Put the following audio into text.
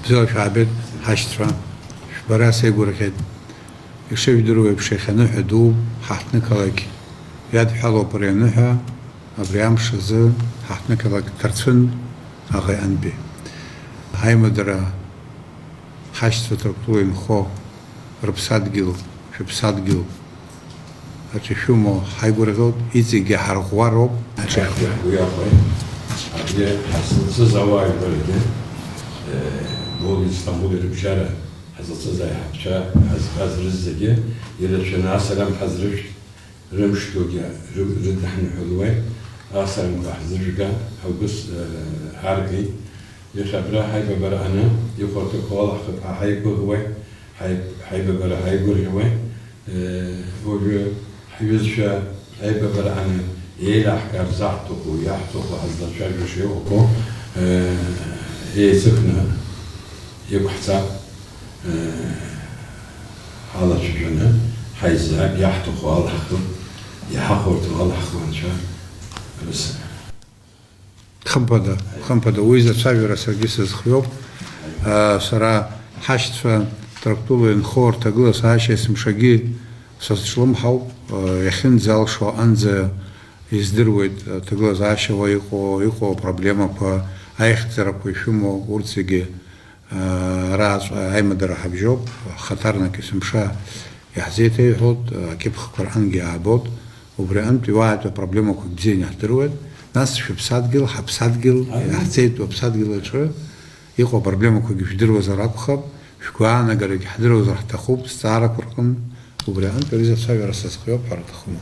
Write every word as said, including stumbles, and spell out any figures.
Бзиала шәаабеит, ҳашьцәа, шәбара сеигәырӷьеит. Ишыжәдыруа еиԥш, иахьа аныҳәа ду ҳаҳҭнықалақь иадҳәалоуп ари аныҳәа, абри амш азы ҳаҳҭнықалақь Ҭарцәын аӷа иҟынтәи. Ҳаимадара ҳашьцәа Ҭырқәтәыла инхо рыԥсадгьыл, шәыԥсадгьыл аҿы ишәымоу ҳаигәырӷьоит, иҵегьгьы ҳарӷәӷәароуп. Аҿахәы. Уи акәын, абри ҳазлацыз ауаажәларгьы, э, Бон, Истамбул ирыбжьара ҳазлацыз аиҳабцәа ҳазбаз рызегьы ирацәаны асалам ҳазрышәҭ, рымш дугьы ры-, рыдаҳныҳәалуеит, асаламқәа ҳзыжәга, ҳаубыс, э, ҳаргеит. Иахьа абра ҳаибабара аны, ихәарҭақәа алаҳхып ҳәа ҳаигәыӷуеит, ҳаи-, ҳаибабара ҳаигәырӷьауеит. Уажәы ҳҩызцәа аибабара аны еилаҳкаар заҳҭаху, иаҳҭаху, ҳазлацәажәаша иҟоу, еицыхны иқәҳҵап, ҳалацәажәаны ҳаизаап, иаҳҭаху алаҳхып, иҳахәарҭоу алаҳхуа анцәа рысыр. Хымԥада, хымԥада, уи зацәажәара саргьы сазхиоуп. Сара ҳашьцәа Ҭырқәтәыла инхо рҭагылазаашьа есымшагьы сазҿлымҳауп. Иахьынӡалшо аҟынӡа издыруеит, аҭагылазаашьа уа иҟоу, иҟоу апроблемақәа, аихьӡарақәа ишәымоу, урҭ зегьы Арааҵәҟьа аимадара ҳабжьоуп, хаҭарнак есымша иаҳзеиҭеиҳәоит, акьыԥхьқәа рҟынгьы аабоит, убри аҟынтә иуаатәу апроблемақәа бзианы иаҳдыруеит, нас шәыԥсадгьыл, ҳаԥсадгьыл, иаҳцеит уаԥсадгьыл аҿы иҟоу апроблемақәагьы шәдыруазар акәхап, шәгәаанагарагьы ҳдыруазар ҳҭахуп, зҵаарақәа рҟынтә, убри аҟынтә ари зацәажәара сазхиоуп ҳәа рҭахума.